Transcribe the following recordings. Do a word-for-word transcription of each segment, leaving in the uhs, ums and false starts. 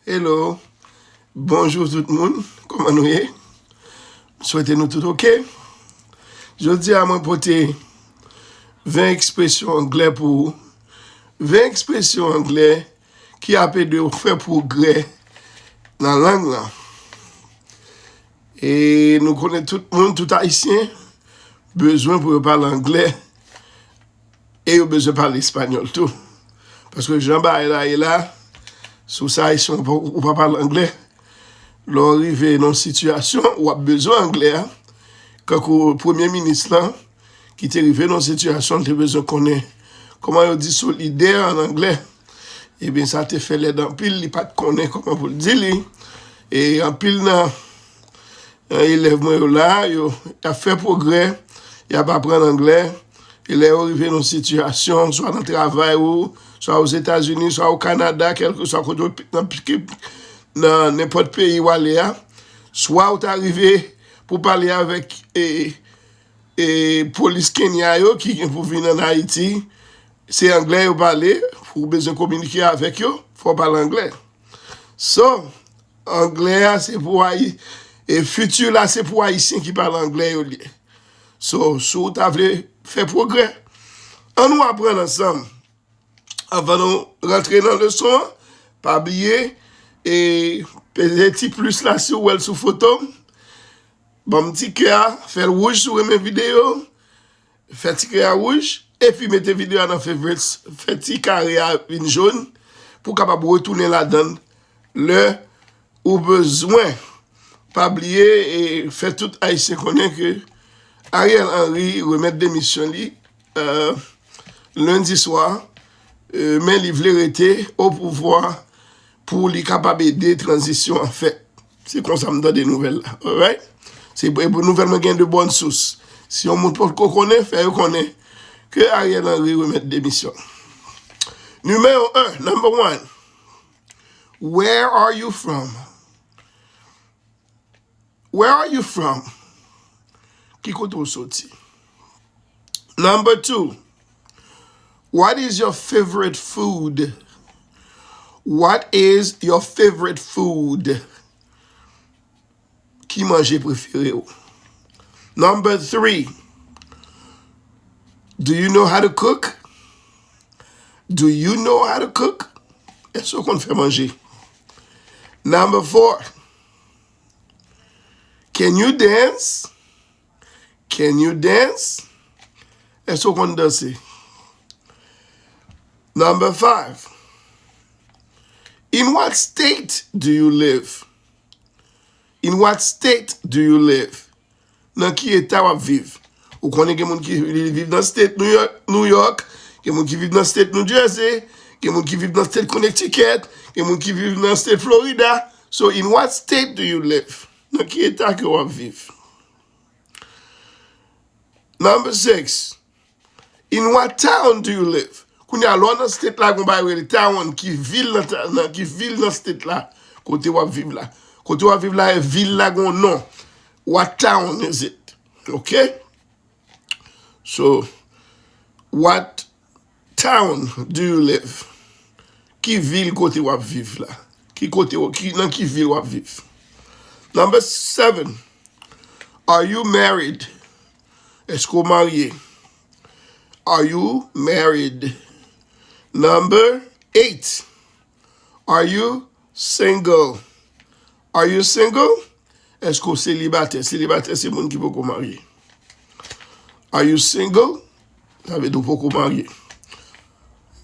Hello. Bonjou tout moun. Kòman nou ye? M swete nou tout oke. Jodi a mwen pote ven ekspresyon anglè pou ou. Ven ekspresyon anglè ki ap ede w fè pwogrè nan lang lan. E nou konnen tout moun, tout Ayisyen bezwen pou yo pale anglè e yo bezwen pale espanyòl tou. Paske jan bagay la ye la, si w se Ayisyen, ou pa, ou pa pale anglè, lè w rive nan yon sitiyasyon, w ap bezwen anglè a. Kankou premye minis lan, ki te rive nan yon sitiyasyon, l te bezwen konnen kòman yo di solidè an anglè. Ebyen, sa te fè lèd anpil, li pa t konnen kòman pou l di li. E anpil nan, nan elèv mwen yo la, yo, y ap fè pwogrè, y ap aprann anglè. E lè yo rive nan sitiyasyon, swa nan travay ou, swa Ozetazini, swa o Kanada, kèlkeswa kote w, nan, nan nenpòt peyi w ale a, swa ou ta rive pou pale avèk, e, e, polis Kenya yo ki gen pou vin ann Ayiti, se anglè yo pale, ou bezwen kominike avèk yo, fò w pale anglè. So, anglè a se pou Ayi-, e fiti la se pou Ayisyen ki pale anglè yo l ye. So, si w ta vle fè pwogrè, ann nou aprann ansanm. Anvan nou rantre nan leson an, pa bliye, e peze ti plis la si w wè l sou foto m. Ban m ti kè a, fè l wouj si w renmen videyo, fè ti kè a wouj, epi mete videyo a nan favorites, fè ti kare a vin jòn, pou w kapab retounen ladan l lè ou bezwen. Pa bliye, e fè tout Ayisyen konnen ke Ariel Henry remèt demisyon li, e, lendi swa, e, men li vle rete o pouvwa pou li kapab ede tranzisyon an fèt. Se konsa m tande nouvèl la. Alright? Se pou, e pou nouvèl mwen gen de bòn sous. Si yon moun potko konnen, fè yo konnen ke Ariel Henry remèt demisyon. Nimewo en, number one. Where are you from? Where are you from? Ki kote w soti? Number two, what is your favorite food? What is your favorite food? Ki manje prefere w? Number three, do you know how to cook? Do you know how to cook? Èske w konn fè manje? Number four, can you dance? Can you dance? Èske w konn danse? Number five, in what state do you live? In what state do you live? Nan ki eta w ap viv? Ou konnen gen moun ki viv nan state New York, New York, gen moun ki viv nan state New Jersey, gen moun ki viv nan state Connecticut, gen moun ki viv nan state Florida. So, in what state do you live? Nan ki eta ke w ap viv? Number six, in what town do you live? Kounye a, lè w nan state la, gon bagay rele town, ki vil nan, nan ki vil nan state la, kote w ap viv la. Kote w ap viv la, e vil la gon non. What town is it? Ok? So, what town do you live? Ki vil kote w ap viv la? Ki kote w, ki, nan ki vil w ap viv? Number seven, are you married? Èske w marye? Are you married? Number eight, are you single? Are you single? Èske w selibatè? Selibatè se moun ki poko marye. Are you single? Sa vle di w poko marye.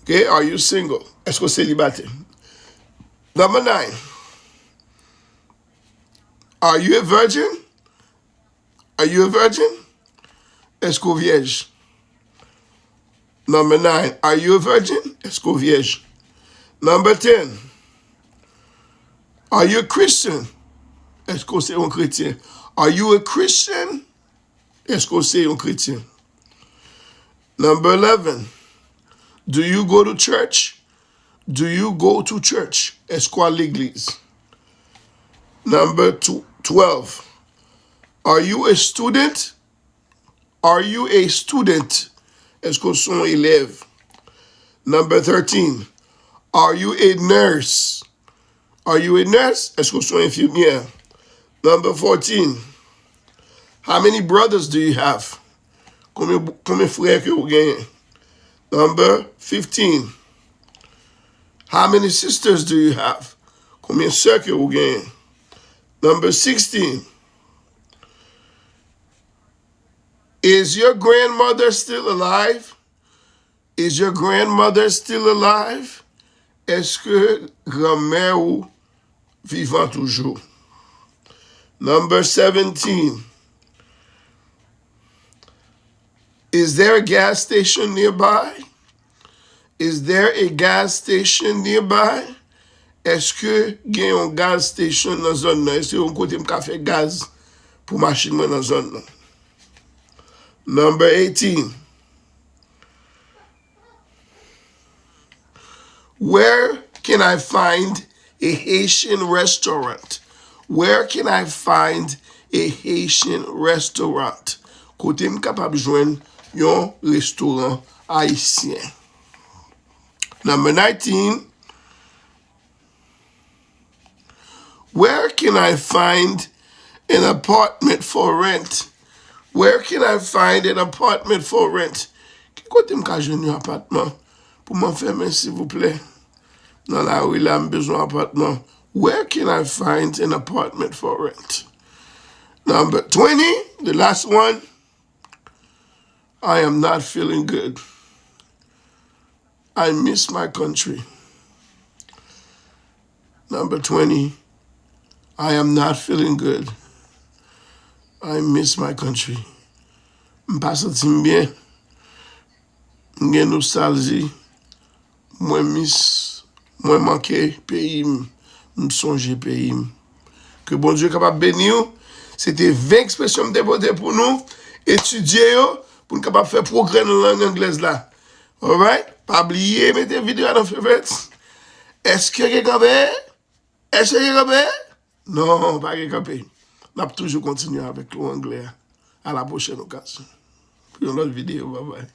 Ok, are you single? Èske w selibatè? Number nine, are you a virgin? Are you a virgin? Èske w vyèj? Number nine, are you a virgin? Èske w vyèj? Number ten, are you a Christian? Èske w se yon kretyen? Are you a Christian? Èske w se yon kretyen? Number eleven, do you go to church? Do you go to church? Èske w al legliz? Number tw-, twelve, are you a student? Are you a student? Èske w se yon elèv? Number thirteen, are you a nurse? Are you a nurse? Èske w se yon enfimyè? Number fourteen. How many brothers do you have? Konbyen, konbyen frè ke ou genyen? Number fifteen. How many sisters do you have? Konbyen sè ke ou genyen? Number sixteen. Is your grandmother still alive? Is your grandmother still alive? Èske granmè ou vivan toujou? Number seventeen. Is there a gas station nearby? Is there a gas station nearby? Èske gen yon gas station nan zòn nan? Èske yon kote m ka fè gaz pou machin mwen nan zòn nan? Number eighteen. Where can I find a Haitian restaurant? Where can I find a Haitian restaurant? Kote m kapab jwenn yon restoran ayisyen? Number nineteen. Where can I find an apartment for rent? Where can I find an apartment for rent? Ki kote m ka jwenn yon apatman pou m anfèmen, silvouplè? Nan lari la, m bezwen apatman. Where can I find an apartment for rent? Number twenty, the last one. I am not feeling good. I miss my country. Number twenty. I am not feeling good. I miss my country. M pa santi m byen. M gen nostalji. Mwen miss, mwen manke peyi m. M sonje peyi m. Ke Bondye kapab beni w. Se te ven ekspresyon m te pote pou nou etidye yo, pou n kapab fè pwogrè nan lang anglèz la. Alright? Pa bliye mete videyo a nan favorites. Èske gen kanpe? Èske gen kanpe? Non, pa gen kanpe. N ap toujou kontinye avèk kou anglè a. A la pwochèn okazyon. Pou yon lòt videyo, babay.